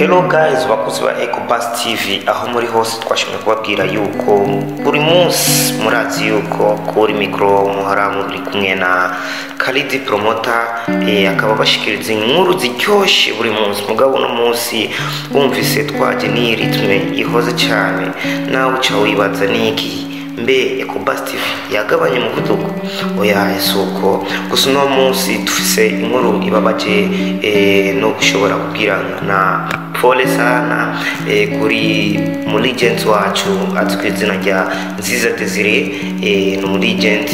Hello guys, bakozi ba Ecobus TV, aho muri hose, twashimye kubabwira yuko buri munsi murazi yuko kuri micro muhora muri kumwe na Khalid Promoter, akaba bashikiriza inkuru ziryoshe buri munsi. Mugabo uno munsi wumvise twaje ni rythme ihoze cyane, nawe uca wibaza niki? Mbe Ecobus TV yagabanye umuvuduko? Oya, si uko. Gusa uno munsi dufise inkuru ibabaje, no gushobora kubwira na pole sana kuri muligent wacu azwi ku izina rya Nziza Desire. Ni umuligent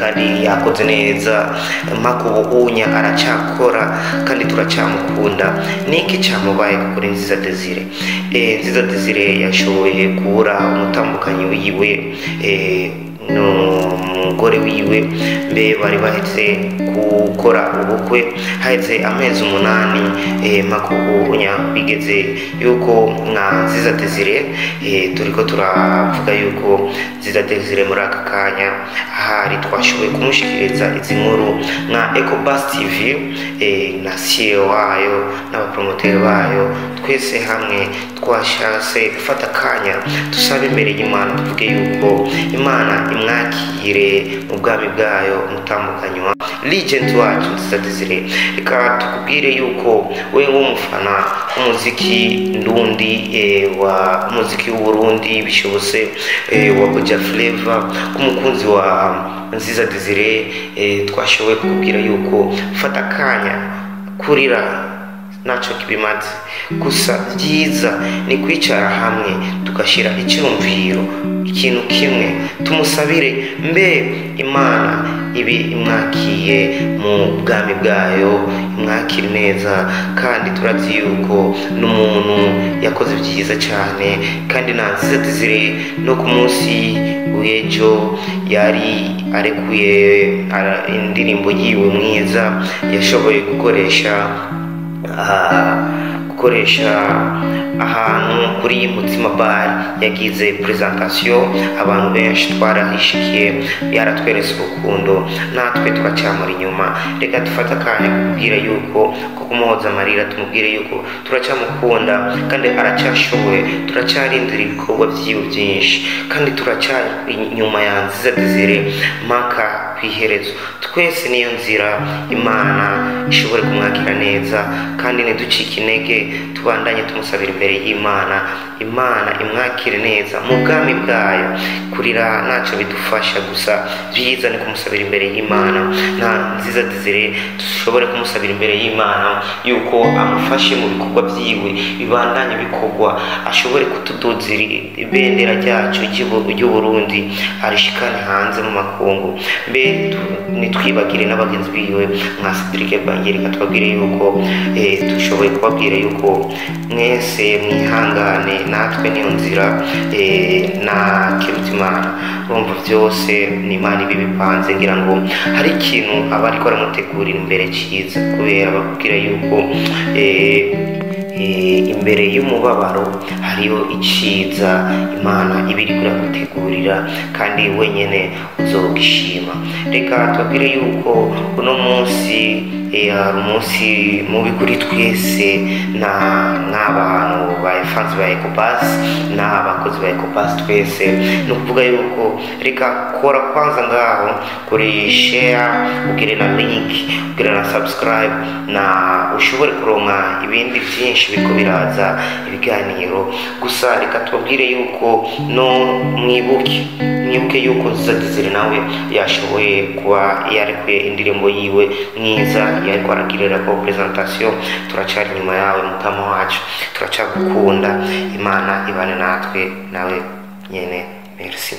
kandi yakoze neza mpaka ubu unya aracyakora kandi turacyamukunda. Niki cyamubaye kuri Nziza Desire? Nziza Desire yashoboye kubura umutambukanyi wiwe, n'umugore wiwe. Mbe bari bahetse gukora ubukwe haheze amezi 8, mpaka ubu bigeze yuko nka Nziza Desire, turiko turavuga yuko Nziza Desire muri aka kanya ahari twashoboye kumushikiriza izi nkuru nka Ecobus TV, na CEO wayo n'abapromoteri bayo. Twese hamwe twashatse gufata akanya dusabe imbere y'Imana, tuvuge yuko Imana imwakire mu bwami bwayo umutambukanyi wa legend wacu Nziza Desire. Reka tukubwire yuko we nk'umufana w'umuziki ndundi, wa umuziki w'Uburundi bishobose, wa Buja Flavor, k'umukunzi wa Nziza Desire, twashoboye kukubwira yuko fata akanya, kurira ntacyo kibimaze. Gusa byiza ni kwicara hamwe tugashyira icyumviro ikintu kimwe, tumusabire mbe Imana ibi imwakiye mu bwami bwayo, imwakire neza. Kandi turazi yuko n'umuntu yakoze byiza cyane. Kandi na Nziza Desire no ku munsi w'ejo yari arekuye indirimbo yiwe mwiza yashoboye gukoresha ahantu kuri Mutima Bar, yagize presentation, abantu benshi twarahishikiye, yaratweretse urukundo, natwe turacyamura inyuma. Reka dufate akanya kukubwira yuko ko kumuhoza amarira, tumubwire yuko turacyamukunda kandi aracyashoboye, turacyarindira ibikorwa byiwe byinshi kandi turacyari inyuma ya Nziza Desire mpaka ku iherezo. Twese niyo nzira, Imana ishobore kumwakira neza kandi ntiducike intege, tubandanye tumusabira imbere y'Imana, Imana imwakire neza mu bwami bwayo. Kurira ntacyo bidufasha, gusa byiza ni kumusabira imbere y'Imana. Na Nziza Desire dushobore kumusabira imbere y'Imana yuko amufashe mu bikorwa byiwe bibandanye bikorwa, ashobore kutuduzira ibendera ryacu ry'Uburundi, arishikane hanze mu makungu. Mbe nitwibagire n'abagenzi biwe nka Cedric Bangirika. Tubabwire yuko dushoboye kubabwira yuko mwese mwihangane, natwe niyo nzira, na Kirutimana urumva byose ni Imana ibi bipanze. Ngira ngo hari ikintu aba ariko aramutegurira imbere cyiza, kubera bakubwira yuko imbere y'umubabaro hariho iciza Imana iba iriko iragutegurira kandi wenyene uzogishima. Reka tubabwire yuko uno munsi hari umunsi mubi kuri twese na nk'abantu ba fans ba Ecobus n'abakozi ba Ecobus twese. Ni ukuvuga yuko reka kora kwanza ngaho kuri share, ugire na link, ugire na subscribe, na ushobore kuronka ibindi byinshi biriko biraza, ibiganiro. Gusa reka tubabwire yuko no mwibuke yuko Nziza Desire nawe yashoboye kuba yarekuye indirimbo yiwe mwiza, yariko aragirira ko presentation. Turacyari inyuma yawe mutama wacu, turacyagukunda. Imana ibane natwe nawe nyene. Merci.